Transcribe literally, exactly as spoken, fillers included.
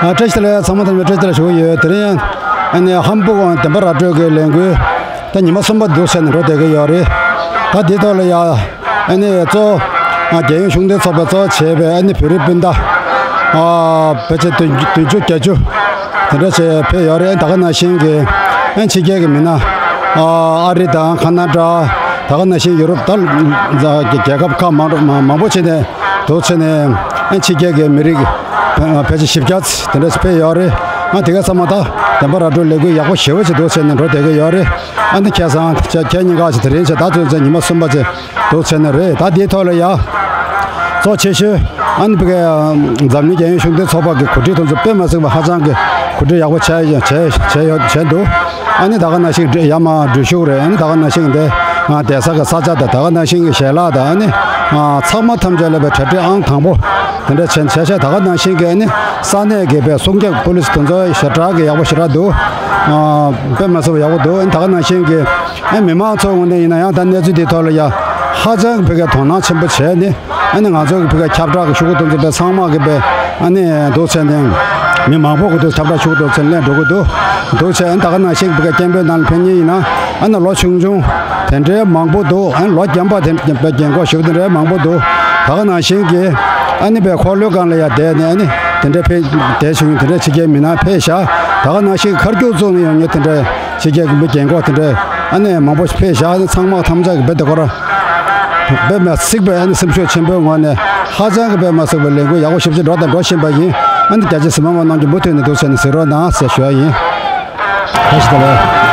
ཨ། བཀྲ་ཤིས་བདེ་ལེགས། ཚང་མ་ཐམས་ཅད་བཀྲ་ཤིས་བདེ་ལེགས་ཞུ་གི་ཡོད། དེ་རིང་ཨ་ནི་ཧམ་སྦུག་དགོན་བདེན་པ་ར་སྤྲོད་ཀྱི་ལས་འགུལ་ད་ཉི་མ་གསུམ་པ་འདུག་ཟེར་ནས་འགྲོ་བསྡད་ཀྱི་ཡོད་རེད། ད་འདིའི་ཐོག་ལ་ཡ་ཨ་ནི་གཙོ་ཨ་རྒྱལ་ཡོངས་གཞུང་འབྲེལ་ཚོགས་པས་གཙོ་བྱས་པའི་ཨ་ནི་བོད་རིགས་སྤུན་ཟླ་ཨ་ཕལ་ཆེར་བདུན་བདུན་ཅུ་བརྒྱད་ཅུ་དེ་འདྲ་བྱས་ཕེབས་ཡོད་རེད། ད་ག་ནང་བཞིན་གྱི་ཨ་ཕྱི་རྒྱལ་གྱི་མི་སྣ་ཨ་ཨ་རི་དང་ཁ་ན་ཌ། ད་ག་ནང་བཞིན་ཡུ་རོབ་ད་རྒྱལ་ཁབ་ཁག་མང་མང་པོ་བྱས་ནས་འདུག་བྱས་ནས་ཨ་ཕྱི་རྒྱལ་གྱི་མི་རིགས་ཕལ་ཆེར་བཞི་བརྒྱ་དེ་འདྲ་ཕེབས་ཡོད་རེད། ཨ་དེ་ག་ཚང་མ་ད་བདེན་པ་ར་སྤྲོད་ལས་འགུལ་ཡག་པོ་ཞེ་པོ་ཅིག་འདུག་བྱས་ནས་འགྲོ་བསྡད་ཀྱི་ཡོད་རེད། ཨ་ནི་ཁ་སང་ཁ་ཉིན་ཁ་ཅིག་དེ་རིང་བྱས་ད་ཚོད་ཚོད་ཉི་མ་གསུམ་པ་བྱས་འདུག་བྱས་ནས་རེད། ད་དེའི་ཐོག་ལ་ཡ་གཙོ་ཆེ་ཤོས་ཨ་ནི་ཕ་གི་འཛམ་གླིང་རྒྱལ་ཡོངས་གཞུང་འབྲེལ་ཚོགས་པ་གི་གོ་སྒྲིག་དེ་ཚོ་དཔེ་མ་སྲིད་པ་ཧ་ཅང་གི་གོ་སྒྲིག་ཡག་པོ་བྱས་བྱས་བྱས་ཡོད་བྱས་འདུག་ཨ་ནི་ད་ག་ནང་བཞིན་ཡར་མར་འགྲུལ་བཞུད་རེད། ཨ་ནི་ད་ག་ནང་བཞིན་འདི་བསྡད་ས་གི་ས་ཆ་དང་ད་ག་ནང་བཞིན་གྱི་ཞལ་ལག་དང་ཨ་ནི་ཚང་མ་ཐམས་ཅད་ལ་བའི་གྲ་སྒྲིག་ཨང་དང་པོ་དེ་འདྲ་བྱས་བྱས་བྱས། ད་ག་ནང་བཞིན་གྱི་ཨ་ནི་ས་གནས་ཀྱི་བའི་སྲུང་སྐྱོབ་པུ་ལིས་དེ་ཚོ་ཞེ་དྲག་གི་ཡག་པོ་ཞེ་དྲག་འདུག་དཔེ་མ་སྲིད་པ་ཡག་པོ་འདུག་ཨ་ནི་ད་ག་ནང་བཞིན་གྱི་ཨ་མི་མང་ཚོའི་ངོས་ནས་ཡིན་ན་ཡང་ད་གནས་ཚུལ་འདིའི་ཐོག་ལ་ཡ་ཧ་ཅང་གི་ཕ་གིའི་དོ་སྣང་ཆེན་པོ་བྱས་ནས། ཨ་ནི་ང་ཚོ་གི་ཕ་གིའི་ཁྱབ་བསྒྲགས་ཀྱི་ཤོག་གུ་དེ་ཚོ་དཔེ་ཚང་མ་གི་དཔེ་ཨ་ནི་འདུག་བྱས་ནས་མི་མང་པོ་གི་དེ་ཁྱབ་བསྒྲགས་ཤོག་གུ་དེ་ཚོ་ལེན་འགྲོ་གི་འདུག་འདུག་བྱས། ཨ་ནི་ད་ག་ནང་བཞིན་གྱི་ཕ་གིའི་སྐད་འབོད་ནང་ལ་ཕེབས་མཁན་ཡིན་ན་ཨ་ནི་ལོ་ཆུང་ཆུང་དེ་འདྲའི་མང་པོ་འདུག་ཨ་ནི་ལོ་རྒན་པ་དེ་འདྲའི་རྒན་གོག་ཞིག་དེ་འདྲའི་མང་པོ་འདུག་ད་ག་ནང་བཞིན་གྱི་ཨ་ནི་དཔེ་འཁོར་ལོའི་སྒང་ལ་ཡ་བསྡད་ནས་ཨ་ནི་དེ་འདྲའི་ཕེབས་བསྡད་བྱུང་། དེ་འདྲའི་ཕྱི་རྒྱལ་མི་སྣ་ཕེབས་བཞག་ད་ག་ནང་བཞིན་གྱི་མཁར་རྒྱུག་བཙུགས་ནས་ཡོང་མཁན་དེ་འདྲའི་ཕྱི་རྒྱལ་གྱི་མི་རྒན་གོག་དེ་འདྲའི་ཨ་ནི་མང་པོ་ཕེབས་བཞག་ཨ་ནི་ཚང་མ་ཐམས་ཅད་ཀྱི་དཔེ་དེ་ཁོ་ར། དཔེ་མ་སྲིད་པའི་ཨ་ནི་སེམས་ཤུགས་ཆེན་པོའི་ངང་ནས་ཧ་ཅང་གི་དཔེ་མ་སྲིད་པའི་ལས་འགུལ་ཡག་པོ་ཞེ་པོ་ཅིག་འགྲོ་དང་འགྲོ་བཞིན་པ་ཡིན། ཨ་ནི་རྒྱ་ཆེ་གཟིགས་མོ་བ་རྣམས་ཀྱིས་མུ་མཐུད་ནས་འདུག་བྱས་ནས་གཟིགས་རོགས་གནང་ཟེར་ཞུ་བ་ཡིན། བཀྲ་ཤིས་བདེ་ལེགས།